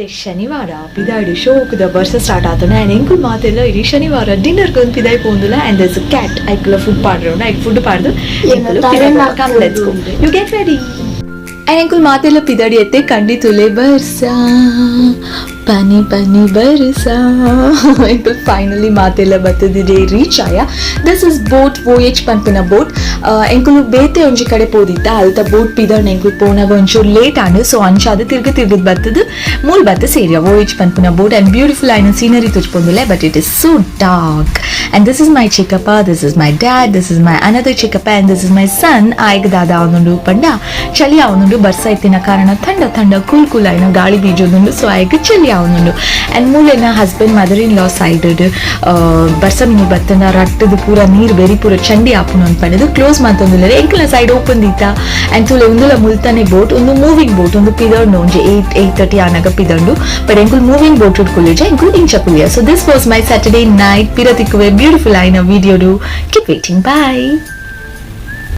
ಇತ್ತೆ ಶನಿವಾರ ಪಿದಾಯ್ಡ್ ಶೋಕುದ ಬರ್ಸ ಸ್ಟಾರ್ಟ್ ಆತುಂಡು ಆ್ಯಂಡ್ ಎಂಕುಲು ಮಾತೆಲ್ಲ ಇಡೀ ಶನಿವಾರ ಡಿನ್ನರ್ ಗೊಂದು ಪಿದಾಯ್ ಪೋಂದುಲ. ಆ್ಯಂಡ್ ದೇರ್ಸ್ ಕ್ಯಾಟ್, ಐಕ್ಲ ಫುಡ್ ಪಾಡ್ರೆ, ಐಕ್ ಫುಡ್ ಪಾಡ್ದು. Come, let's go, you get ready. And ಎಂಕುಲು ಮಾತೆಲ್ಲ ಪಿದಾಡಿ ಎತ್ತೆ ಕಂಡಿತುಲೆ ಬರ್ಸ, ಪನಿ ಪನಿ ಬರ್ಸ. ಎಂಕುಲು ಫೈನಲಿ ಮಾತೆಲ್ಲ ಬತ್ತದಿದೆ, ರೀಚ್ ಆಯ. This is boat, ವೋಯೇಜ್ ಪನ್ಪಿನ ಬೋಟ್. ಎಂಕುಲು ಬೇತೆ ಒಂಜಿ ಕಡೆ ಪೋದಿತ್ತ, ಅಲ್ತ ಬೋಟ್ ಪಿದರ್ನ ಎಂಕುಲು ಪೋನಾಗ ಒಂಚೂರು ಲೇಟ್ ಆಂಡ್. ಸೊ ಅಂಚಾದ್ ತಿರ್ಗ ತಿರ್ಗದ್ ಬತ್ತದು ಮೂಲ್ ಬತ್ತ ಸೇರಿಯ. ವೋಯೇಜ್ ಪನ್ಪಿನ ಬೋಟ್ ಅಂಡ್ ಬ್ಯೂಟಿಫುಲ್ ಆಯ್ನ ಸೀನರಿ ತುಚ್ಪೊಂದುಲೆ, but it is so dark. And this is my ಚಿಕ್ಕಪ್ಪ, this is my dad, this is my another ಚಿಕ್ಕಪ್ಪ and this is my son. ಆಯ್ಗ ದಾದ ಆವೊಂದುಂಡು ಪಂಡ ಚಳಿ ಆವೊಂದುಂಡು. ಬರ್ಸ ಇತ್ತಿನ ಕಾರಣ ಥಂಡ ಥಂಡ ಕೂಲ್ ಕೂಲ್ ಆಯ್ನ ಗಾಳಿ ಬೀಜೊಂದುಂಡು. ಸೊ ಆಯ್ಗ ಚಳಿ ಆವೊಂದುಂಡು. ಅಂಡ್ ಮೂಲೆನ ಹಸ್ಬೆಂಡ್ ಮದರ್ ಇನ್ ಲಾ ಸೈಡ್. ಬರ್ಸ ಮಿನಿ ಬತ್ತನ ರಟ್ಟದು ಪೂರ ನೀರು ಬೆರಿ ಪೂರ ಚಂಡಿ ಆಪುನು ಅಂತ ಪಂಡದು ಕ್ಲೋಸ್ ಮಂತೊಂದುಲ್ಲೆರ್. ಎಂಕಲ್ನ ಸೈಡ್ ಓಪನ್ ದೀತ. ಅಂಡ್ ತೂಲೆ, ಉಂದುಲ ಮುಲ್ತಾನೆ ಬೋಟ್. ಒಂದು ಮೂವಿಂಗ್ ಬೋಟ್. ಒಂದು ಪಿದರ್ಂಡು ಒಂಜಿ 8, 8:30 ಆನಗ ಪಿದರ್ಂಡು. ಬಟ್ ಎಂಕುಲು ಮೂವಿಂಗ್ ಬೋಟ್ ಕುಲ್ಲಿಜ, ಎಂಕುಲು ಇಂಚ ಕುಲ್ಲಿಯ. So this was my Saturday night. ಪಿರ ತಿಕ್ಕುವೆ ಬ್ಯೂಟಿಫುಲ್ ಆಯ್ನ ವಿಡಿಯೋಡು. Keep waiting, bye.